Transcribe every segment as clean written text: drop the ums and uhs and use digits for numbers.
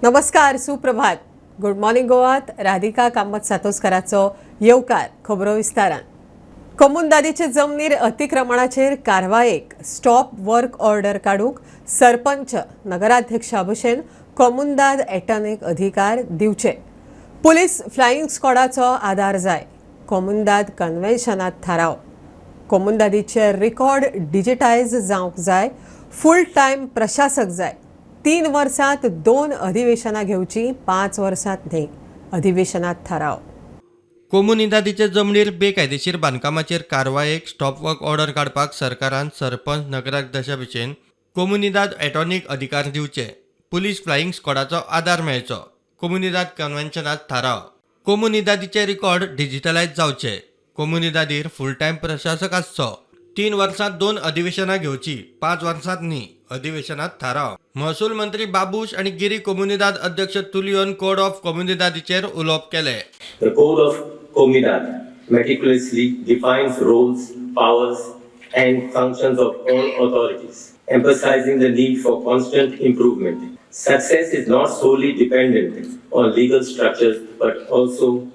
नमस्कार, सुप्रभात. Good morning गोवात Radhika Kamat सातोस्कराचो येवकार. खबरो विस्तारान. कोमुंदादीचे जमनीर अतिक्रमणाचेर कारवायेक स्टॉप वर्क ऑर्डर काडूंक सरपंच नगराध्यक्षा भशेन कोमुंदाद एटर्नीक अधिकार दिवचे, पुलीस फ्लायिंग स्क्वॉडाचो आदार जाय, कोमुंदाद कन्व्हेन्शनात थाराव. कोमुंदादीचे रिकॉर्ड डिजिटायज जावंक जाय, फूल टायम प्रशासक जाय. 3 वर्सात दोन अधिवेशनां घेवची, 5 वर्सात न्ही, अधिवेशनात थाराव. कोमुनिदादीचे जमनीर बेकायदेशीर बांदकामाचेर कारवायेक स्टॉप वर्क ऑर्डर काडपाक सरकारान सरपंच, नगराध्यक्षा भशेन कोमुनिदाद एटॉर्नीक अधिकार दिवचे, पुलीस फ्लायिंग स्क्वॉडाचो आदार मेळचो, कोमुनिदाद कन्व्हेन्शनात थाराव. कोमुनिदादीचे रिकॉर्ड डिजिटलायज जावचे, कोमुनिदादीर फूल टायम प्रशासक आसचो, 3 वर्सात दोन अधिवेशनां घेवची, 5 वर्सात न्ही, अधिवेशनात थाराव. महसूल मंत्री बाबूश आनी गिरी कोमुनिदाद अध्यक्ष तुलियोन कोड ऑफ कोमुनिदादीचेर उलोवप केलें. The Code of Comunidade meticulously defines roles, powers, and functions of all authorities, emphasizing the need for constant improvement. Success is not solely dependent on legal structures but also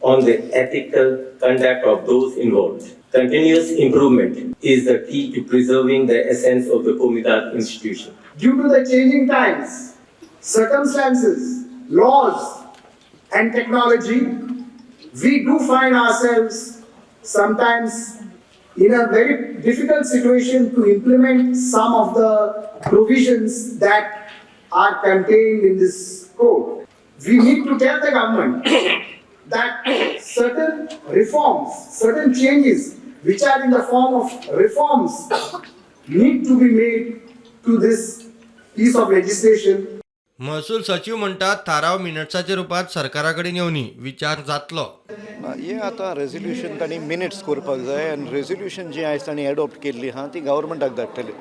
on the ethical conduct of those involved. Continuous improvement is the key to preserving the essence of the Comunidade institution. Due to the changing times, circumstances, laws, and technology, we do find ourselves sometimes in a very difficult situation to implement some of the provisions that are contained in this code. We need to tell the government that certain reforms, certain changes which are in the form of reforms need to be made to this piece of legislation. महसूल सचीव म्हणटात, थाराव मिनट्साच्या रुपात सरकारा कडेन येवनी, विचार जातलो. ना, हें आतां रेजोल्युशन तांणी मिनिट्स करपाक जाय आनी रेजोल्युशन जी आयज तांणी एडॉप्ट केल्ली आहा ती गव्हर्मेंटाक धाडटले.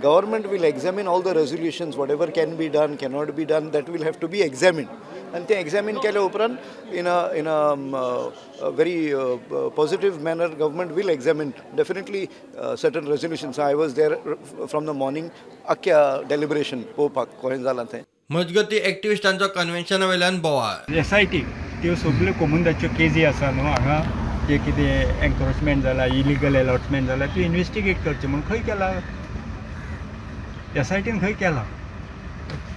Government will examine all the resolutions. What ever can be done, cannot be done, that will have to be examine. आनी तें एग्जामीन केल्या उपरांत in a very positive manner government will examine definitely certain resolutions. I was there from the morning, आख्ख्या deliberation पळोवपाक कशें जालां तें. मजगती, एक्टिविस्टांचो कन्व्हेन्शना वयल्यान बोवाळ. एस I T त्यो सगल्यो कोमुंदाच्यो केजी आसा न्हू, हांगा जे कितें एन्क्रोचमेंट जाला, इलिगल एलॉटमेंट जाला, त्यो इन्वेस्टिगेट करचें म्हूण खंय केला? एस I tin खंय केला?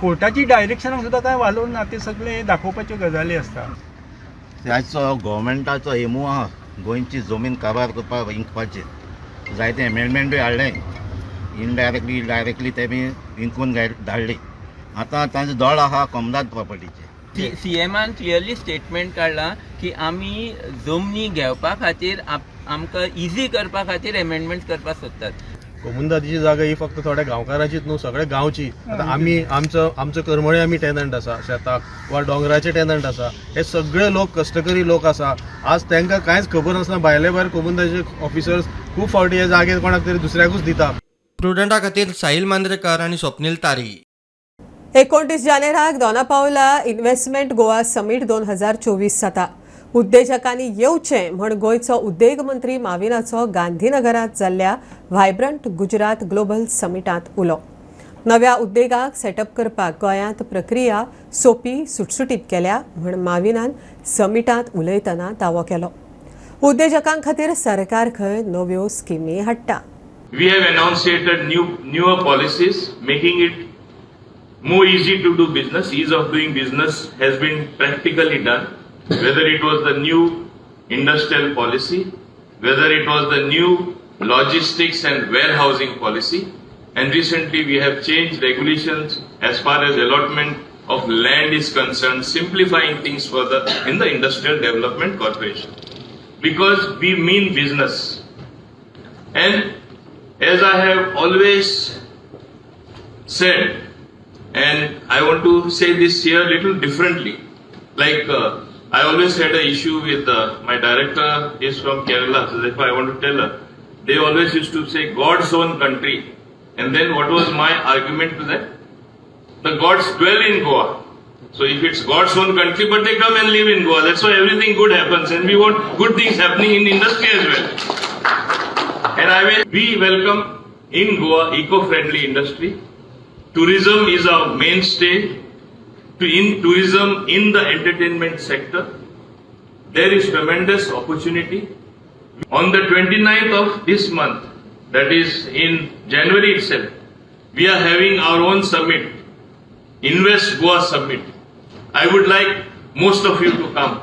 कोर्टाची डायरेक्शनाक सुद्दां कांय वालोर ना. ते सगळे दाखोवपाच्यो गजाली आसता. आयचो गव्हर्मेंटाचो हेमू आहा गोंयची जमीन काबार करपाक, विकपाची. जायते एमेंडमेंटूय हाडले, इनडायरेक्टली डायरेक्टली तेमी विकून धाडली. आतां तांचो दोळ आहा कोमदाद प्रॉपर्टीचे. सीएमान क्लियरली स्टेटमेंट काडला की आमी जमनी घेवपा खातीर, आमकां इजी करपा खातीर एमेंडमेंट करपाक सोदतात. कोमुंदादीची जागा ही फक्त थोड्या गांवकाराचीच न्हू, सगळ्या गांवची. आतां आमी आमचो आमचो करमळे आमी टेनंट आसा, शेताक वा दोंगराचे टेनंट आसा. हे सगळे लोक कश्टकरी लोक आसा. आज तांकां कांयच खबर नासतना भायले भायर कोमुंदाचे ऑफिसर्स खूब फावटी हे जागे कोणाक तरी दुसऱ्याकूच दिता. प्रुडंटा खातीर साहिल मांद्रेकर आनी स्वप्नील तारी. 29 जानेराक दोनापावला इन्व्हेस्टमेंट गोवा समीट 2024 जाता. उद्देजकांनी येवचें म्हण गोंयचो उद्देग मंत्री माविनाचो गांधीनगरात जाल्ल्या व्हायब्रंट गुजरात ग्लोबल समिटांत उलो. नव्या उद्देगाक सेटअप करपाक गोंयांत प्रक्रिया सोपी सुटसुटीत केल्या म्हण माविनान समिटांत उलयतना दावो केलो. उद्देजकां खातीर सरकार खंय नव्यो स्किमी हाडटा. We have enunciated newer policies, making it more easy to do business. Ease of doing business has been practically done. Whether it was the new industrial policy, whether it was the new logistics and warehousing policy, and recently we have changed regulations as far as allotment of land is concerned, simplifying things further in the Industrial Development Corporation. Because we mean business. And as I have always said, and I want to say this here little differently. Like I always had an issue with my director is from Kerala, so therefore I want to tell her. They always used to say God's own country, and then what was my argument to that? The gods dwell in Goa. So if it's God's own country, but they come and live in Goa, that's why everything good happens, and we want good things happening in industry as well. And we welcome in Goa eco-friendly industry. Tourism is our mainstay. in tourism, in the entertainment sector. There is tremendous opportunity. On the 29th of this month, that is in January itself, we are having our own summit, Invest Goa Summit. I would like most of you to come.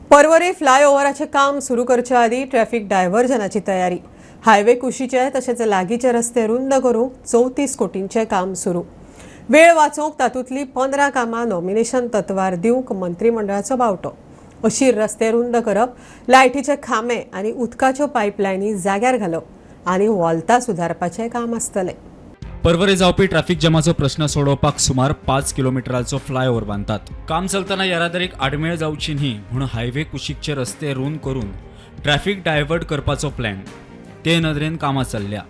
Porvorim फ्लायओव्हराचें काम सुरू करचे आदीं traffic डायव्हर्जनाची तयारी. Highway कुशीचे तशेंच लागींचे रस्ते रुंद करूंक 34 कोटींचें काम सुरू. वेळ वाचोवंक तातूंतलीं 15 कामां नॉमिनेशन तत्वार दिवंक मंत्रीमंडळाचो बावटो. अशीर रस्ते रुंद करप, लायटीचे खांबे आनी उदकाच्यो पायपलायनी जाग्यार घालप आनी वॉल्तां सुदारपाचें काम आसतलें. पर्वरे जावपी ट्रॅफिक जमाचो प्रश्न सोडोवपाक सुमार 5 किलोमिटराचो फ्लायओव्हर बांदतात. काम चलतना येरादारीक आडमेळ जावची न्ही म्हूण हायवे कुशीकचे रस्ते रुंद करून ट्रॅफिक डायव्हर्ट करपाचो प्लॅन. ते नदरेन कामां चल्ल्या.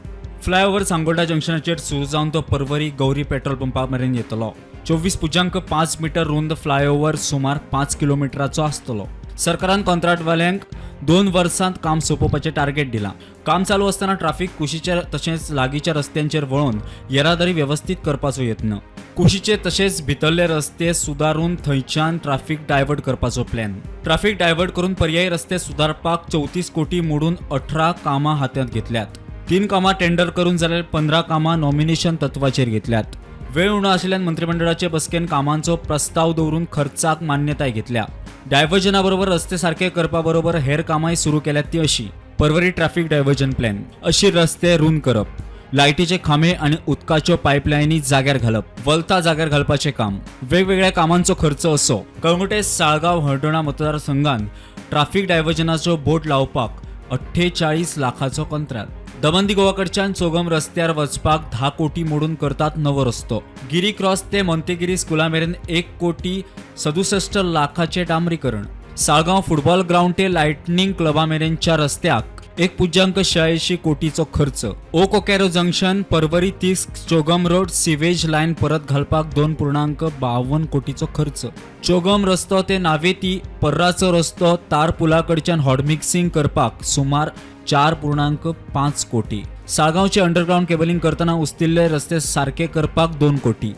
फ्लायओव्हर सांगोल्डा जंक्शनाचेर सुरू जावन तो पर्वरी गौरी पेट्रोल पंपा मेरेन येतलो. 24.5 मिटर रुंद फ्लायओव्हर सुमार 5 किलोमिटराचो आसतलो. सरकारान कंत्राटवाल्यांक 2 वर्सांत काम सोंपोवपाचें टार्गेट दिलां. काम चालू आसतना ट्राफिक कुशीच्या तशेंच लागींच्या रस्त्यांचेर वळोवन येरादारी वेवस्थीत करपाचो यत्न. कुशीचे तशेंच भितरले रस्ते सुदारून थंयच्यान ट्राफिक डायव्हर्ट करपाचो प्लॅन. ट्राफिक डायव्हर्ट करून पर्यायी रस्ते सुदारपाक 34 कोटी मोडून 18 कामां हातांत घेतल्यात. 3 कामां टेंडर करून जाल्यार 15 कामां नॉमिनेशन तत्वाचेर घेतल्यात. वेळ उणो आशिल्ल्यान मंत्रिमंडळाचे बसकेन कामांचो प्रस्ताव दवरून खर्चाक मान्यताय घेतल्या. डायव्हर्जना बरोबर रस्ते सारके करपा बरोबर हेर कामांय सुरू केल्यात ती अशी: पर्वरी ट्रॅफिक डायव्हर्जन प्लॅन, अशी रस्ते रुंद करप, लायटीचे खांबे आनी उदकाच्यो पायपलायनी जाग्यार घालप, वल्तां जाग्यार घालपाचें काम. वेगवेगळ्या कामांचो खर्च असो: कळंगुटे साळगांव हळदोणा मतदारसंघान ट्राफिक डायव्हर्जनाचो बोर्ड लावपाक 48 लाखाचो कंत्राट. दमन दी गोवा कडच्यान चोगम रस्त्यार वचपाक 10 कोटी मोडून करतात नवो रस्तो. गिरी क्रॉस ते मोंतेगिरी स्कुला मेरेन 1 कोटी 67 लाखाचें डांबरीकरण. साळगांव फुटबॉल ग्रावंड ते लायटनिंग क्लबा मेरेनच्या रस्त्याक 1.86 कोटीचो खर्च. ओ Coqueiro junction Porvorim 30 चोगम road sewage line परत घालपाक 2.52 कोटीचो खर्च. चोगम रस्तो ते नावेती पर्राचो रस्तो तार पुला कडच्यान हॉटमिक्सिंग करपाक सुमार 4.5 कोटी. साळगांवचे अंडरग्रावंड केबलिंग करतना उस्तिल्ले रस्ते सारके करपाक 2 कोटी.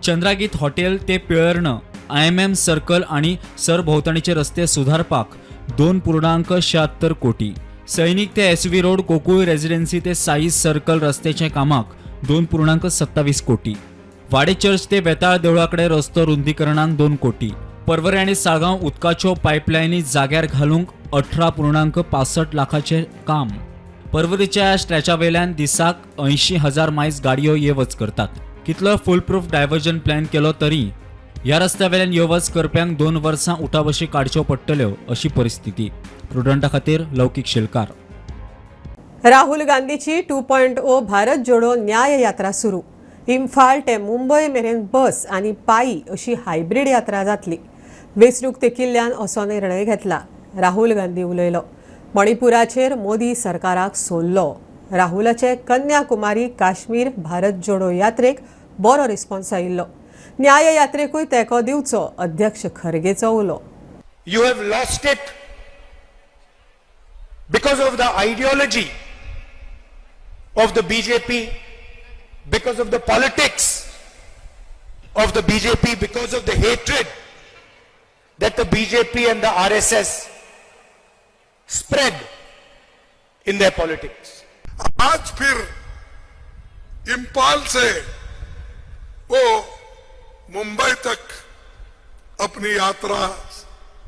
चंद्रागीत हॉटेल ते पिळर्ण IMM circle आणि सरभोवताणीचे रस्ते सुधारपाक 2.76 कोटी. सैनिक ते SV road Gokul residency ते साई सर्कल रस्त्याच्या कामाक 2.27 कोटी. वाडे चर्च ते वेताळ देवळाकडे रस्तो रुंदीकरणाक 2 कोटी. पर्वरी आनी साळगांव उदकाच्यो पायपलायनी जाग्यार घालूंक 18.65 लाखाचें काम. पर्वरीच्या स्ट्रेचा वयल्यान दिसाक 80,000 मायल्स गाडयो ये वच करतात. कितलो फुलप्रूफ डायव्हर्जन प्लॅन केलो तरी ह्या रस्त्या वयल्यान यो वच करप्यांक 2 वर्सां उठाबशी काडच्यो पडटल्यो अशी परिस्थिती. प्रुडंटा खातीर लौकीक शेलकार. राहुल गांधीची 2.0 भारत जोडो न्याय यात्रा सुरू. इम्फाल ते मुंबय मेरेन बस आनी पायी अशी हायब्रीड यात्रा जातली. वेंचणूक तेकिल्ल्यान असो निर्णय घेतला. राहुल गांधी उलयलो. मणिपुराचेर मोदी सरकाराक सोडलो. राहुलाचे कन्याकुमारी काश्मीर भारत जोडो यात्रेक बरो रिस्पॉन्स आयिल्लो. न्याय यात्रेकूय तेंको दिवचो अध्यक्ष खरगेचो उलो. You have lost it because of the ideology of the BJP, because of the politics of the BJP, because of the hatred that the BJP and the RSS spread in their politics. आज फिर इम्फाल से वो मुंबई तक अपनी यात्रा,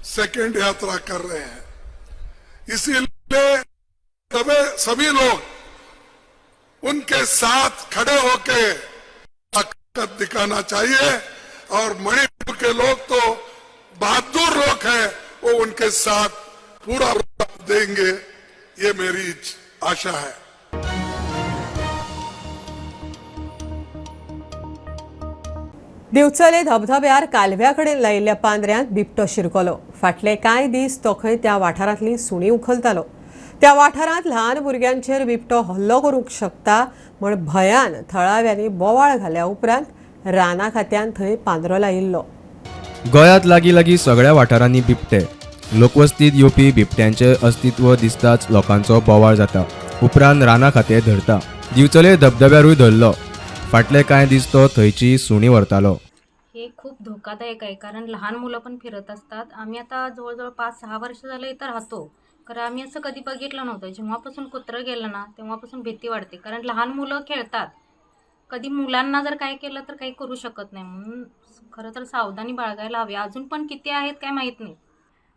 second यात्रा कर रहे हैं. इसीलिए सभी लोग उनके साथ खड़े होके ताकत दिखाना चाहिए और मणिपुर के लोग तो बहादुर लोग हैं, वो उनके साथ पूरा देंगे, ये मेरी आशा है. दिवचले धबधब्यार कालव्या कडेन लायिल्ल्या पांदऱ्यांत बिबटो शिरकलो. फाटले कांय दीस तो खंय त्या वाठारांतली सुणी उखलतालो. त्या वाठारांत ल्हान भुरग्यांचेर बिबटो हल्लो करूंक शकता म्हण भंयान थळाव्यांनी बोवाळ घाल्या उपरांत राना खात्यान थंय पांदरो लायिल्लो. गोंयांत लागीं लागीं सगळ्या वाठारांनी बिबटे. लोकवस्तीत येवपी बिबट्यांचें अस्तित्व दिसताच लोकांचो बोवाळ जाता. उपरांत राना खातें धरता. दिवचले धबधब्यारूय धरलो. फाटले कांय दीस तो थंयची सुणी व्हरतालो. हे खूप धोकादायक आहे, कारण लहान मुलं पण फिरत असतात. आम्ही आता जवळजवळ 5-6 वर्ष झालं इथं राहतो, कारण आम्ही असं कधी बघितलं नव्हतं. जेव्हापासून कुत्रं गेलं ना तेव्हापासून भीती वाटते, कारण लहान मुलं खेळतात. कधी मुलांना जर काय केलं तर काही करू शकत नाही, म्हणून खरं तर सावधानी बाळगायला हवी. अजून पण किती आहेत काय माहीत नाही.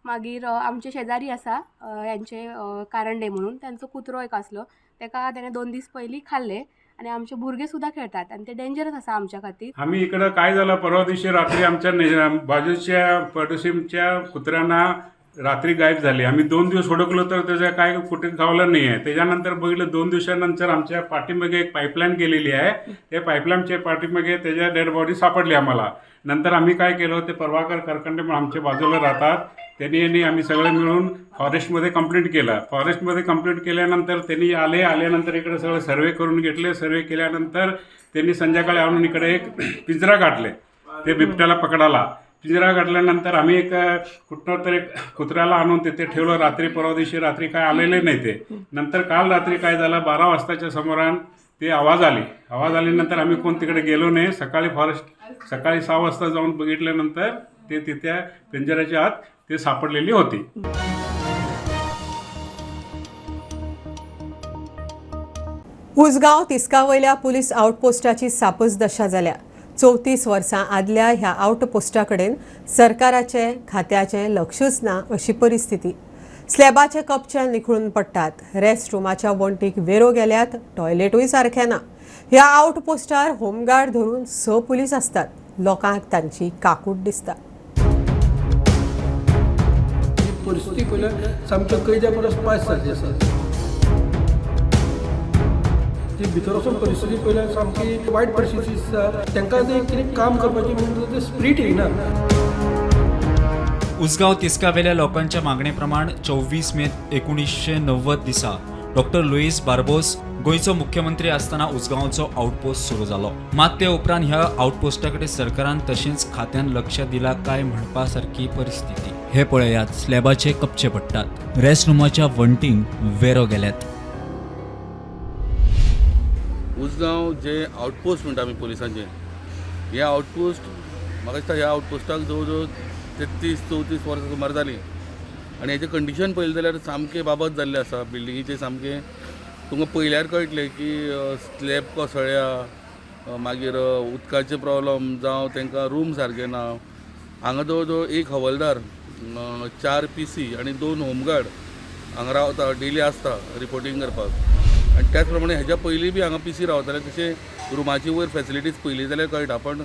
मागीर आमचे शेजारी आसा यांचे कारंडे म्हणून, तांचो कुत्रो एक आसलो, ताका तेणें 2 दीस पयलीं खाल्लें आनी आमचे भुरगे सुद्दां खेळतात आनी ते डेंजरस आसा आमच्या खातीर. आम्ही इकडं काय झालं, परवा दिवशी रात्री आमच्या बाजूच्या पडोशीच्या कुत्र्यांना रात्री गायब झाली. आम्ही 2 दिवस हुडकलो तर त्याचं काय कुठे गावलं नाही आहे. त्याच्यानंतर बघितलं 2 दिवसानंतर आमच्या पाठीमागे एक पाईपलाईन गेलेली आहे, त्या पाईपलाईनच्या पाठीमागे त्याच्या डेड बॉडी सापडली आम्हाला. नंतर आम्ही काय केलं, ते प्रभाकर करकंडे म्हणून आमच्या बाजूला राहतात, त्यांनी आणि आम्ही सगळे मिळून फॉरेस्टमध्ये कंप्लेंट केलं. फॉरेस्टमध्ये कंप्लेंट केल्यानंतर त्यांनी आले, आल्यानंतर इकडे सगळं सर्वे करून घेतले. सर्वे केल्यानंतर त्यांनी संध्याकाळी आणून इकडे एक पिंजरा गाठले, ते बिबट्याला पकडाला. पिंजरा गाठल्यानंतर आम्ही एक कुठं तरी कुत्र्याला आणून तिथे ठेवलं. रात्री परवा दिवशी रात्री काय आलेले नाही ते. नंतर काल रात्री काय झालं, 12 वाजताच्या समोरान ते आवाज आले. आवाज आल्यानंतर आम्ही कोण तिकडे गेलो नाही. सकाळी फॉरेस्ट सकाळी 6 वाजता जाऊन बघितल्यानंतर ते तिथे पिंजऱ्याच्या आत ते सापडलेली होती. उसगांव तिस्कावयल्या पुलीस आउटपोस्टाची सापच दशा जाल्या. 34 वर्सां आदल्या ह्या आउटपोस्टा कडेन सरकाराचे खात्याचें लक्षच ना अशी परिस्थिती. स्लॅबाचे कपचे निखळून पडटात, रेस्ट रुमाच्या वण्टीक वेरो गेल्यात, टॉयलेटूय सारखें ना. ह्या आउटपोस्टार होमगार्ड धरून 6 पुलीस आसतात. लोकांक तांची काकूट दिसता. परिस्थिती पळयल्यार सामक्यो कैद्या परस पास जाल्ली आसा. ती भितर वचून परिस्थिती पळयल्यार सामकी वायट परिस्थिती दिसता. तांकां तें कितें काम करपाची म्हणटा तें स्पिरीट येयना. उसगांव तिस्कावेल्या लोकांच्या मागणे प्रमाण 24 मे 1990 दिसा डॉक्टर लुईस बार्बोस गोंयचो मुख्यमंत्री आसतना उसगांवचो आउटपोस्ट सुरू जालो. मात ते उपरांत ह्या आउटपोस्टा कडेन सरकारान तशेंच खात्यान लक्ष दिलां काय म्हणपा सारकी परिस्थिती. हे पळयात, स्लॅबाचे कपचे पडटात, रेस्ट रुमाच्या वण्टींक वेरो गेल्यात. उसगांव जे आउटपोस्ट म्हणटा आमी पुलिसांचे, हे आउटपोस्ट म्हाका दिसता ह्या आउटपोस्टाक जवळ जवळ 33-34 वर्सां सुमार जालीं आनी हेजें कंडिशन पळयलें जाल्यार सामकें बाबत जाल्लें आसा. बिल्डिंगेचें सामकें तुमकां पळयल्यार कळटलें की स्लॅब कोसळ्ळ्या, मागीर उदकाचे प्रॉब्लम जावं तांकां रूम सारकें ना. हांगा जवळ जवळ 1 हवलदार, 4 PC आनी 2 होमगार्ड हांगा रावता, डेली आसता रिपोर्टींग करपाक. आनी त्याच प्रमाणे हेज्या पयलीं बी हांगा PC रावताले, तशें रुमाची वयर फेसिलिटीज पळयली जाल्यार कळटा, पण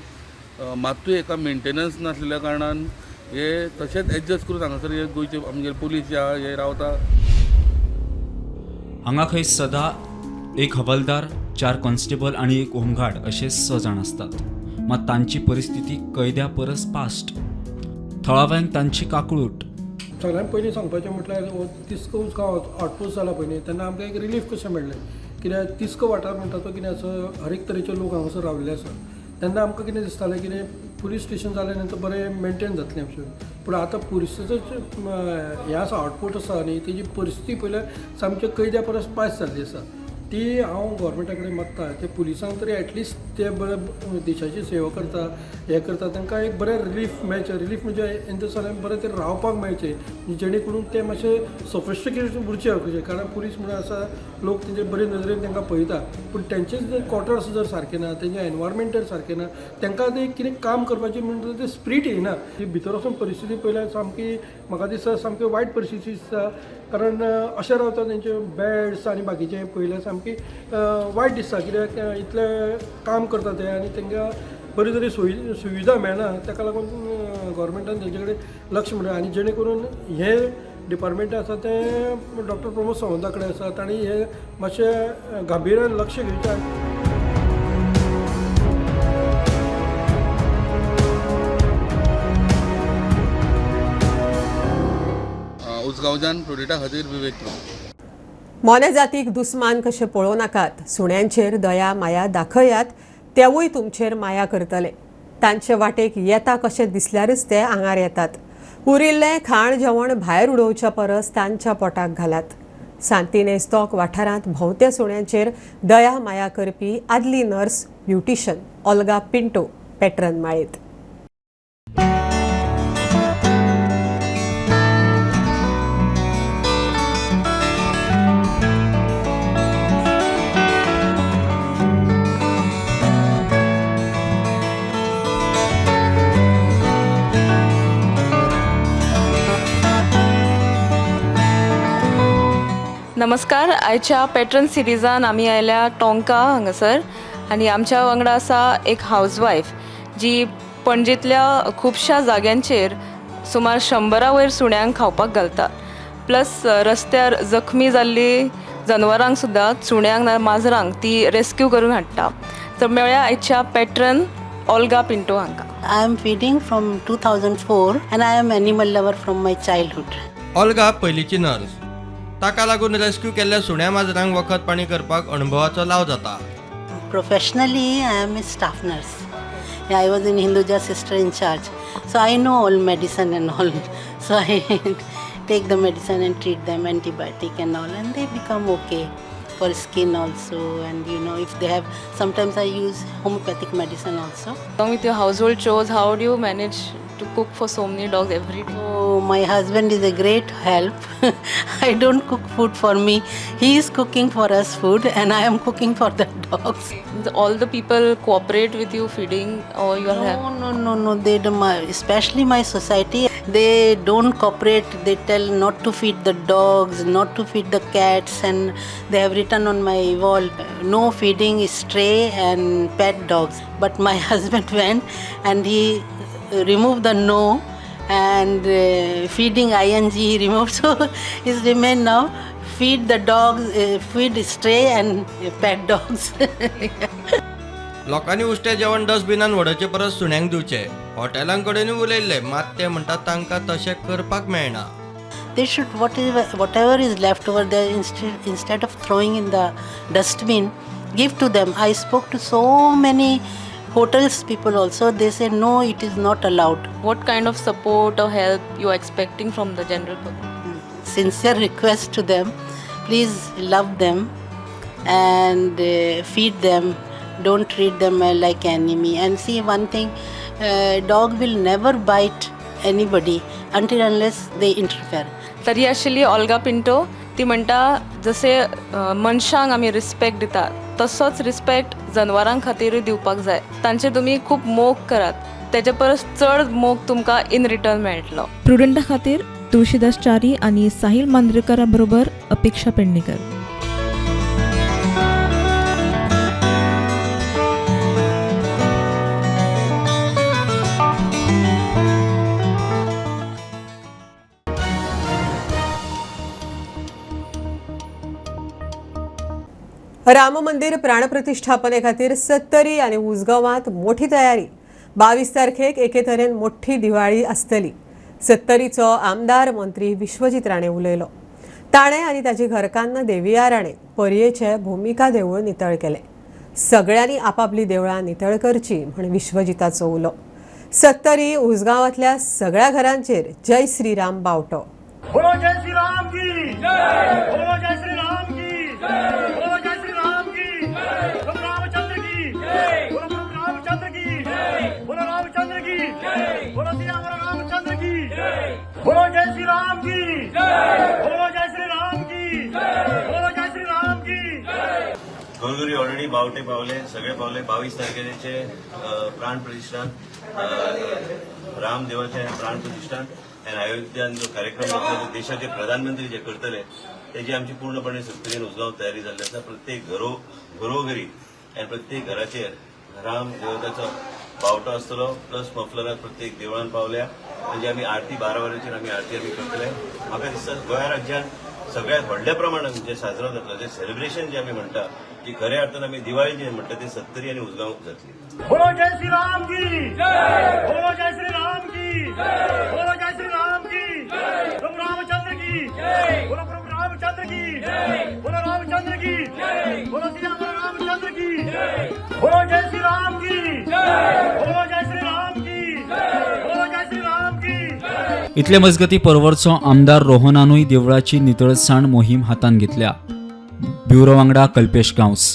मात्तूय एका मेंटेनन्स नासलेल्या कारणान हे तशेंच एडजस्ट करून हांगासर हे गोंयचे आमगे पुलीस जे आहा हे रावता. हांगा खंय सदा 1 हवालदार, 4 कॉन्स्टेबल आनी 1 होमगार्ड अशे 6 जाण आसतात. मात तांची परिस्थिती कैद्या परस पास्ट. थळाव्यांक तांची काकळूट. सगळ्यांत पयलीं सांगपाचें म्हटल्यार हो तिस्क उसगांव आउटपोस्ट जाला पळय न्ही, तेन्ना आमकां एक रिलीफ कशें मेळ्ळें. कित्याक तिस्क वाठार म्हणटा तो कितें आसा, हर एक तरेचे लोक हांगासर राविल्ले आसा. तेन्ना आमकां कितें दिसतालें कितें पुलीस स्टेशन जालें नंतर बरें मेंटेन जातलें आमचें. पूण आतां पुलिसाचो हें आसा आउटपोस्ट आसा न्ही, तेजी परिस्थिती पळयल्यार सामक्यो कैद्या परस पास जाल्ली आसा. ती हांव गोवोरमेंटा कडेन मागता ते पुलिसांक तरी एटलिस्ट ते बरे देशाची सेवा करता, हें करता, तांकां एक बरें रिलीफ मेळचें. रिलीफ म्हणजे इन the sense बरें ते रावपाक मेळचें, जेणे करून ते मातशे सोफिस्टिकेटेड उरचे कशे. कारण पुलीस म्हणून आसा लोक तेंचे बरे नदरेन तांकां पळयता, पूण तेंचेच जर क्वॉर्टर्स जर सारकें ना, तेंचें एनवायरमेंट जर सारकें ना, तांकां तें कितें काम करपाची म्हणटा तें स्पिरीट येयना. ती भितर वचून परिस्थिती पळयल्यार सामकी म्हाका दिसता सामकी वायट परिस्थिती दिसता. कारण अशें रावता तेंचे बेड्स आनी बाकीचें पळयल्यार सामकी वायट दिसता. कित्याक इतलें काम करता ते आनी तांकां बरी तरी सुविधा मेळना, ताका लागून गोवोरमेंटान तेंचे कडेन लक्ष म्हणटा. आनी जेणे करून हें डिपार्टमेंट आसा तें डॉक्टर प्रमोद सावंता कडेन आसा, तांणी हें मातशें गांभिर्यान लक्ष घेवचें. उसगांवच्यान प्रोडेटा खातीर विवेक. मोने जातीक दुस्मान कशें पळोवं नाकात, सुण्यांचेर दया माया दाखयात, तेवूय तुमचेर माया करतले. तांचे वाटेक येता कशें दिसल्यारच ते आंगार येतात. उरिल्लें खाण जेवण भायर उडोवच्या परस तांच्या पोटाक घालात. सांतिनेज तोंक वाठारांत भोंवत्या सुण्यांचेर दया माया करपी आदली nurse beautician Olga Pinto patron माळेत. नमस्कार, आयच्या पॅट्रन सिरिजान आमी आयल्या टोंका हांगासर आनी आमच्या वांगडा आसा एक हावजवायफ जी पणजेंतल्या खुबश्या जाग्यांचेर सुमार 100 वयर सुण्यांक खावपाक घालता, प्लस रस्त्यार जखमी जाल्ली जनवरांक सुद्दां, सुण्यांक ना माजरांक ती रेस्क्यू करून हाडटा. तर मेळया आयच्या पॅट्रन ओल्गा पिंटो हांकां. I am feeding from 2004 and I am animal lover from my childhood. Olga पयलींची नर्स, ताका लागून रेस्क्यू केल्ल्या सुण्या माजरांक वखद पाणी करपाक अणभवाचो लाव जाता. Professionally, I am a staff nurse. I was in Hinduja sister in charge, so I know all medicine and all. So I take the medicine and treat them, antibiotic and all, and they become okay for skin also. And you know, if they have, sometimes I use homeopathic medicine also. Along with your household chores, how do you manage to cook for so many dogs every day? Oh, my husband is a great help. I don't cook food for me. He is cooking for us food and I am cooking for the dogs. All the people cooperate with you feeding or you are happy? No, no, no. They don't, especially my society, they don't cooperate. They tell not to feed the dogs, not to feed the cats, and they have written on my wall, no feeding stray and pet dogs. But my husband went and he removed the no and feeding ing he removed, so it's remained now feed the dogs, feed stray and pet dogs. लोकांनी उश्टें जेवण डस्टबिनान वडोवचे परस सुण्यांक दिवचें. हॉटेलां कडेनूय उलयल्ले, मात ते म्हणटात तांकां तशें करपाक मेळना. They should, whatever is left over there, instead of throwing in the dustbin, give to them. I spoke to so many hotels people also, they say no, it is not allowed. What kind of support or help you are expecting from the general public? Sincere request to them, please love them and feed them, don't treat them like enemy. And see one thing, dog will never bite anybody until unless they interfere. तरी आशिल्ली Olga Pinto, ती म्हणटा जशे मनशांक आमी respect दितात तसोच respect जनवरां खातीरूय दिवपाक जाय. तांचे तुमी खूब मोग करात, तेजे परस चड मोग तुमकां इन रिटर्न मेळटलो. प्रुडंटा खातीर तुळशीदास च्यारी आनी साहिल मांद्रेकरा बरोबर अपेक्षा पेडणेकर. राम मंदिर प्राणप्रतिष्ठापने खातीर सत्तरी आनी उसगांवांत मोठी तयारी. 22 तारखेक एके तरेन मोठी दिवाळी आसतली. सत्तरीचो आमदार मंत्री विश्वजीत राणे उलयलो. ताणें आनी ताची घरकान्न देविया राणे पर्येचे भुमिका देवूळ नितळ केलें. सगळ्यांनी आपापली देवळां नितळ करची म्हण विश्वजिताचो उलो. सत्तरी उसगांवांतल्या सगळ्या घरांचेर जय श्रीराम बावटो. बोलो जय श्रीराम की जय, बोलो जय श्रीराम की जय, बोलो जय श्रीराम की जय, बोलो रामचंद्र की जय, बोलो रामचंद्र की जय, बोलो रामचंद्र की जय, बोलो सियावर रामचंद्र की जय, बोलो जय श्रीराम की जय, बोलो जय श्रीराम की जय, बोलो जय श्रीराम की जय. घरोघरी ऑलरेडी बावटे पावले, सगळे पावले. 22 तारखेचे प्राण प्रतिष्ठान, रामदेवाचे प्राण प्रतिष्ठान आनी अयोध्यान जो कार्यक्रम जातलो, देशाचे प्रधानमंत्री जे करतले तेजी आमची पूर्णपणे सत्तरीन उसगांव तयारी जाल्ली आसा. प्रत्येक घरोघरी आनी प्रत्येक घराचेर राम देवताचो बावटो आसतलो, प्लस मफलराक प्रत्येक देवळान पावल्या. म्हणजे आमी आरती 12 वरांचेर आमी आरती आमी करतले. म्हाका दिसता गोंया राज्यांत सगळ्यात व्हडल्या प्रमाणात जे साजरो जातलो, जे सेलिब्रेशन जे आमी म्हणटा, ती खऱ्या अर्थान आमी दिवाळी जे म्हणटा ती सत्तरी आनी उसगांव जातली. बोलो जय श्रीराम की जय, बोलो जय श्रीराम की जय, बोलो जय श्रीराम की जय, प्रभु रामचंद्र की जय, बोलो प्रभु रामचंद्र की जय, बोलो रामचंद्र की जय, बोलो सियावर रामचंद्र की जय, बोलो जय श्रीराम की जय, बोलो जय श्रीराम की जय, बोलो जय श्रीराम की जय. इतले मजगती परवरचो आमदार रोहनानूय देवळाची नितळसाण मोहीम हातांत घेतल्या. ब्युरो वांगडा कल्पेश गांवस.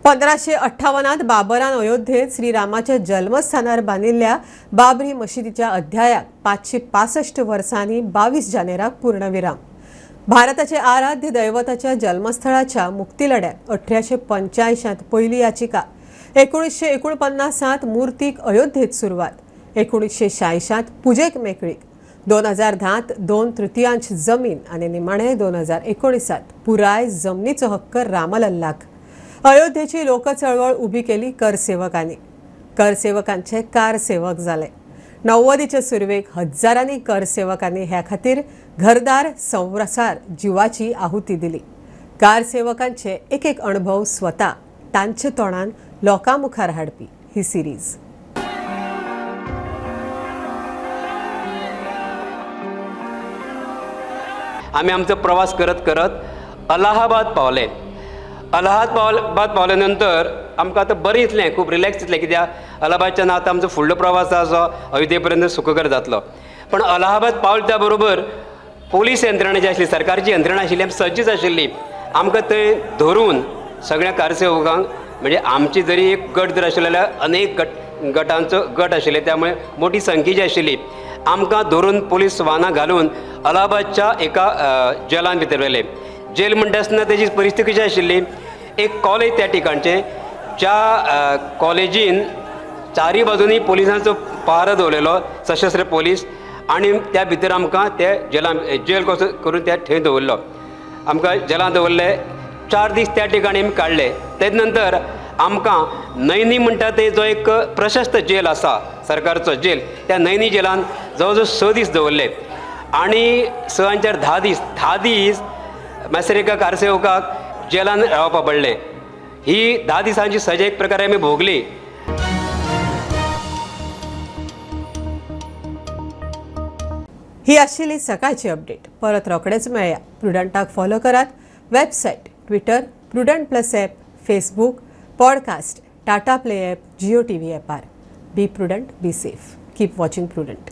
1558 बाबरान अयोध्येत श्रीरामाच्या जल्मस्थानार बांदिल्ल्या बाबरी मशिदीच्या अध्यायाक 565 वर्सांनी 22 जानेराक पूर्णविराम. भारताचे आराध्य दैवताच्या जल्मस्थळाच्या मुक्तीलढ्यात 1885 पयली याचिका, 1949 मूर्तीक अयोध्येत सुरवात, 1986 पुजेक मेकळीक, 2010 2/3 जमीन आनी निमाणे 2019 पुराय जमनीचो हक्क रामलल्लाक. अयोध्येची लोकचळवळ उभी केली करसेवकांनी. करसेवकांचे कारसेवक जाले. 90चे सुरवेक हजारांनी करसेवकांनी ह्या खातीर घरदार संवसार जिवाची आहुती दिली. कारसेवकांचे एक एक अणभव स्वता तांचे तोंडान लोकां मुखार हाडपी ही सिरीज. आमी आमचो प्रवास करत करत अलाहाबाद पावले. अलाहाबाद पावल्या नंतर आमकां आतां बरें दिसलें, खूब रिलॅक्स दिसलें, कित्याक अलाहाबादच्यान आतां आमचो फुडलो प्रवास आसा जो अयोध्ये पर्यंत सुखकर जातलो. पण अलाहाबाद पावले त्या बरोबर पोलीस यंत्रणा जी आसली, सरकारची यंत्रणा आशिल्ली, आमी सज्जच आशिल्ली. आमकां थंय धरून सगळ्या कारसेवकांक, म्हणजे आमची जरी एक गट जर आशिल्लो जाल्यार अनेक गटांचो गट आशिल्ले, त्यामुळे मोठी संख्या जी आशिल्ली आमकां धरून पोलीस वाहनां घालून अलाहाबादच्या एका जेलान भितर व्हेले. जेल म्हणटा आसतना तेजी परिस्थिती कशी आशिल्ली, एक कॉलेज त्या ठिकाणचें, ज्या कॉलेजीन चारी बाजूनी पोलिसांचो पहारो दवरलेलो, सशस्त्र पोलीस, आनी त्या भितर आमकां ते जेलान जेल कसो करून त्या थंय दवरलो. आमकां जेलान दवरले, 4 दीस त्या ठिकाणी आमी काडले. तेज नंतर आमकां नैनी म्हणटा ते जो एक प्रशस्त जेल आसा, सरकारचो जेल, त्या नैनी जेलान जवळ जवळ 6 दीस दवरले. आनी 6 आनी 4 10 दीस, 10 दीस मातसर एका कारसेवकाक जेलान रावपा पडलें. ही 10 दिसांची सजा एक प्रकारे आमी भोगली. ही आशिल्ली सकाळची अपडेट. परत रोखडेच मेळया. प्रुडंटाक फॉलो करात. Website, Twitter, Prudent plus app, Facebook, podcast, Tata play app, Jio TV ॲपार. Be prudent, be safe, keep watching Prudent.